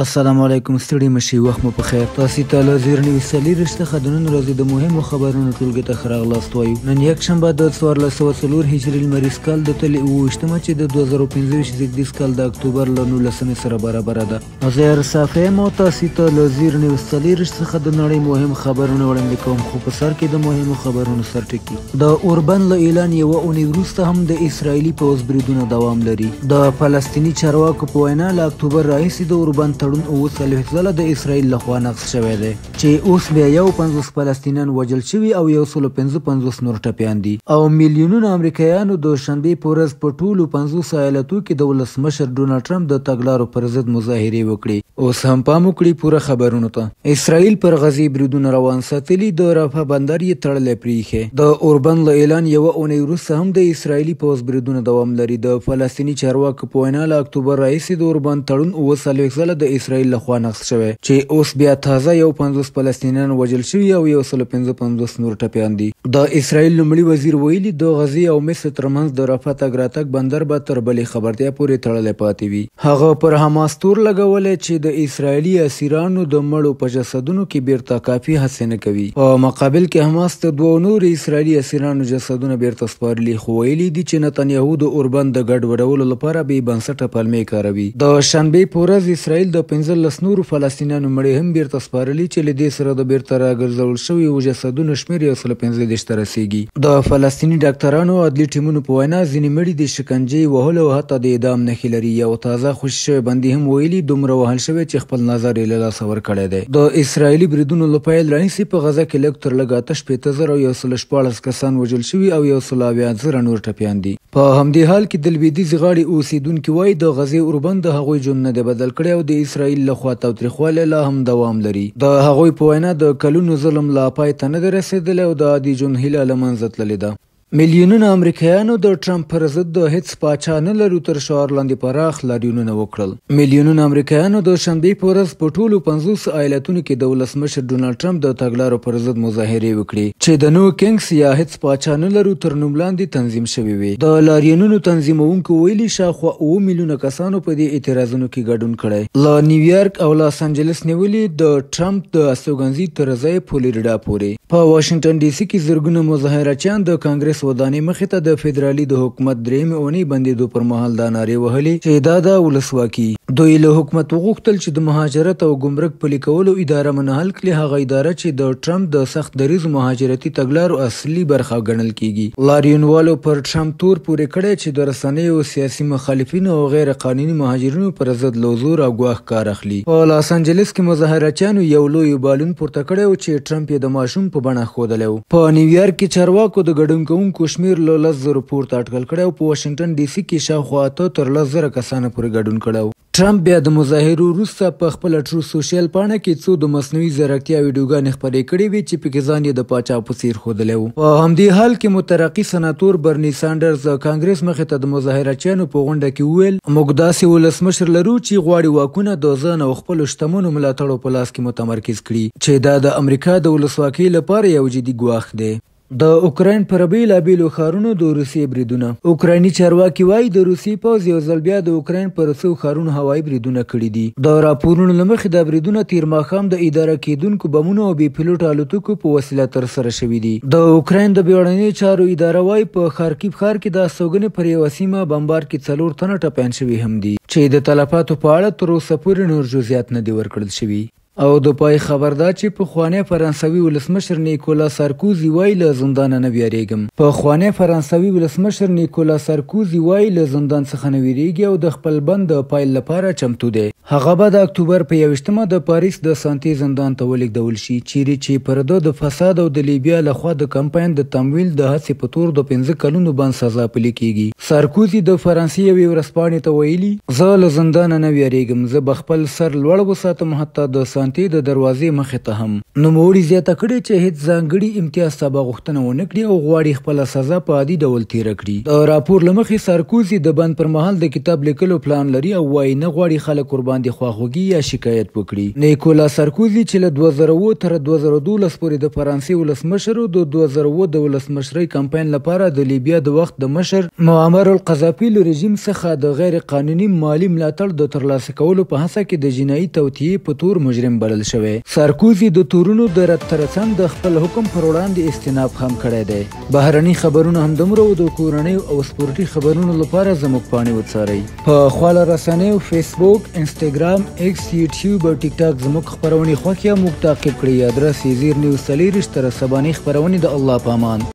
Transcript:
السلام علیکم، ستړي مشي، وخت مو په خیر. تاسو ته له 1940 څخه د نن ورځې د مهمو خبرونو ټولګې ته ښه راغلاست وایو. نن یکشنبه د 1404 هجري لمریز کال د تلې 27مه چې د 2025 زېږدیز کال د اکتوبر له 19مې سره برابره ده. زه صافی یم او تاسو ته له 1940 څخه د نړۍ مهم خبرونه وړاندې کوم، خو په سر کې د مهمو خبرونو سرټکي. د اوربند له اعلان یوه اونۍ وروسته هم د اسراییلي پوځ بریدونه دوام لري. د فلسطیني چارواکو په وینا له اکتوبر راهیسې د اوربند تړون 47 ځله د اسراییل لخوا نقض شوی دی، چې اوس بیا 51 فلسطینیان وژل شوي او 155 نور ټپیان دي. او میلیونونه امریکایانو د شنبې په ورځ په ټولو 50 ایالتو کې د ولسمشر ډونالډ ټرمپ د تګلارو پر ضد مظاهرې وکړې. اوس هم پام وکړي پوره خبرونو ته. اسراییل پر غزې بریدونه روان ساتلي، د رفح بندر یې تړلی پرېښی. د اوربند له اعلان یوه اونۍ وروسته هم د اسراییلي پوځ بریدونه دوام لري. د فلسطیني چارواکو په وینا له اکتوبر راهیسې د اوربند تړون 47 ځله د اسراییل لخوا نقض شوی، چې اوس بیا تازه 51 فلسطینیان وژل شوي او 155 نور ټپیان دي. د اسراییل لومړي وزیر ویلي، د غزې او مصر ترمنځ د رفح تګ راتګ بندر به تر بلې خبرتیا پورې تړلی پاتې وي. هغه پر حماس تور لګولی چې د اسراییلي اسیرانو د مړو په جسدونو کې بیرته کافي هڅې نه کوي. په مقابل کې حماس ته دوو نورو اسراییلي اسیرانو جسدونه بیرته سپارلي، خو ویلي دي چې نتنیاهو د اوربند د ګډوډولو لپاره بې بنسټه پلمې کاروي. د شنبې په ورځ اسراییل د 15 نورو فلسطینیانو مړي هم بیرته سپارلي، چې له دې سره د بیرته راګرځول شویو جسدونو شمېر 135 ته رسیږي. د فلسطیني ډاکترانو او عدلي ټیمونو په وینا ځینې مړي د شکنجې، وهلو او حتی د اعدام نښې لري. یو تازه خوشي شوی بندي هم ویلي، دومره وهل شوی چې خپل نظر یې له لاسه ورکړی دی. د اسراییلي بریدونو له پیل راهیسې په غزه کې لږ تر لږه 68,116 کسان وژل شوي او 170,000 نور ټپیان دي. په همدې حال کې د لویدیځې غاړې اوسېدونکي وایي، د غزې اوربند د هغوی ژوند نه دی بدل کړی او د اسراییل لخوا تاوتریخوالی لا هم دوام لري. د هغوی په وینا د کلونو ظلم لا پای ته نه دی رسېدلی او د عادي ژوند هیله له منځه تللې ده. میلیونونه امریکایانو د ټرمپ پر ضد د هیڅ پاچا نه لرو تر شعار لاندې پراخ لاریونونه وکړل. میلیونونه امریکایانو د شنبې په ورځ په ټولو 50 ایالتونو کې د ولسمشر ډونالډ ټرمپ د تګلارو پر ضد مظاهرې وکړې، چې د نو کینګس یا هیڅ پاچا نه لرو تر نوم لاندې تنظیم شوې وې. د لاریونونو تنظیموونکو ویلي، شاوخوا 7 میلیونه کسانو په دې اعتراضونو کې ګډون کړی، له نیویارک او لاس انجلس نیولې د ټرمپ د استوګنځي تر ځای فلوریډا پورې. په واشنګټن ډي سي کې زرګونه مظاهره چیان د کانګرس ودانۍ مخې ته د فدرالي د حکومت درېیمې اونۍ بندېدو پر مهال دا نارې وهلې چې دا ده ولسواکي. دوی له حکومت وغوښتل چې د مهاجرت او ګمرک پلي کولو اداره منحل کړي، هغه اداره چې د ټرمپ د سخت دریځو مهاجرتي تګلارو اصلي برخه ګڼل کیږي. لاریونوالو پر ټرمپ تور پورې کړی چې د رسنیو، سیاسي مخالفینو او غیر قانوني مهاجرینو پر ضد له زور او ګواښ کار اخلي. په لاس انجلس کې مظاهره چیانو یو لوی بالون پورته کړی و چې ټرمپ یې د ماشوم په بڼه ښودلی و. په نیویارک کې چارواکو د ګډون کوونکو شمېر له 10,000 پورته اټکل کړی او په واشنګټن ډي سي کې شاوخوا 8 تر 10,000 کسانو پورې ګډون کړی و. ټرمپ بیا د مظاهرو وروسته په خپله ټرو سوشل پاڼه کې څو د مصنوعي ځیرکتیا ویډیوګانې خپرې کړې وې چې پکې ځان یې د پاچا په څېر ښودلی و. په همدې حال کې مترقي سناتور برني سانډرز د کانګرس مخې ته د مظاهره چیانو په غونډه کې وویل، موږ داسې ولسمشر لرو چې غواړي واکونه د ځان او خپلو شتمنو ملاتړو په لاس کې متمرکز کړي، چې دا د امریکا د ولسواکۍ لپاره یو جدي ګواښ دی. د اوکراین پر بېلابېلو ښارونو د روسیې بریدونه. اوکرایني چارواکي وایي، د روسیې پوځ یو ځل بیا د اوکراین پر څو ښارونو هوایي بریدونه کړي دي. د راپورونو له مخې دا بریدونه تېر ماښام د اداره کېدونکو بمونو او بې پیلوټه الوتکو په وسیله ترسره شوي دي. د اوکراین د بیړنیو چارو اداره وایي، په خارکیف ښار کې د استوګنې پر یوه سیمه بمبار کې 4 تنه ټپیان شوي هم دي، چې د تلفاتو په اړه تر اوسه پورې نور جزیات نه دي ورکړل شوي. او د پای خبر دا چې پخوانی فرانسوي ولسمشر نیکولا سارکوزي وایي، له زندانه نه ویریږم. پخوانی فرانسوي ولسمشر نیکولا سارکوزي وایي، له زندان څخه نه ویریږي او د خپل بند د پیل لپاره چمتو دی. هغه به د اکتوبر په 21مه د پاریس د سانتي زندان ته ولېږدول شي، چیرې چې پر ده د فساد او د لیبیا لخوا د کمپاین د تمویل د هڅې په تور د 5 کلونو بند سزا پلي کیږي. سارکوزي د فرانسې یوې ورځپاڼې ته ویلي، زه له زندانه نه ویریږم، زه به خپل سر لوړ وساتم، حتی د سانتي د دروازې مخې ته هم. نوموړي زیاته کړې چې هیڅ ځانګړي امتیاز ته به غوښتنه ونه کړي او غواړي خپله سزا په عادي ډول تېره کړي. د راپور له مخې سارکوزي د بند پر مهال د کتاب لیکلو پلان لري او وایي نه غواړي خلک ورباندې خواخوږي یا شکایت وکړي. نیکولا سارکوزي چې له 2007 تر 2012 پورې د فرانسې ولسمشر و، د 2007 د ولسمشرۍ کمپاین لپاره د لیبیا د وخت د مشر معمر معمر القذافي له رژیم څخه د غیر قانوني مالي ملاتړ د ترلاسه کولو په هڅه کې د جنایي توطیې په تور مجرم بلل شوی. سارکوزي د تورونو د رد ترڅنګ د خپل حکم پر وړاندې استیناف هم کړی دی. بهرني خبرونه همدومره وو. د کورنیو او سپورټي خبرونو لپاره زموږ پاڼې وڅارئ. په خواله رسنیو فیسبوک، انستګرام، ایکس، یوټیوب او ټیک ټاک زموږ خپرونې خوښې او موږ تعقیب کړئ. ادرس یې زیر نیوز 24. تر سبانۍ خپرونې د الله په امان.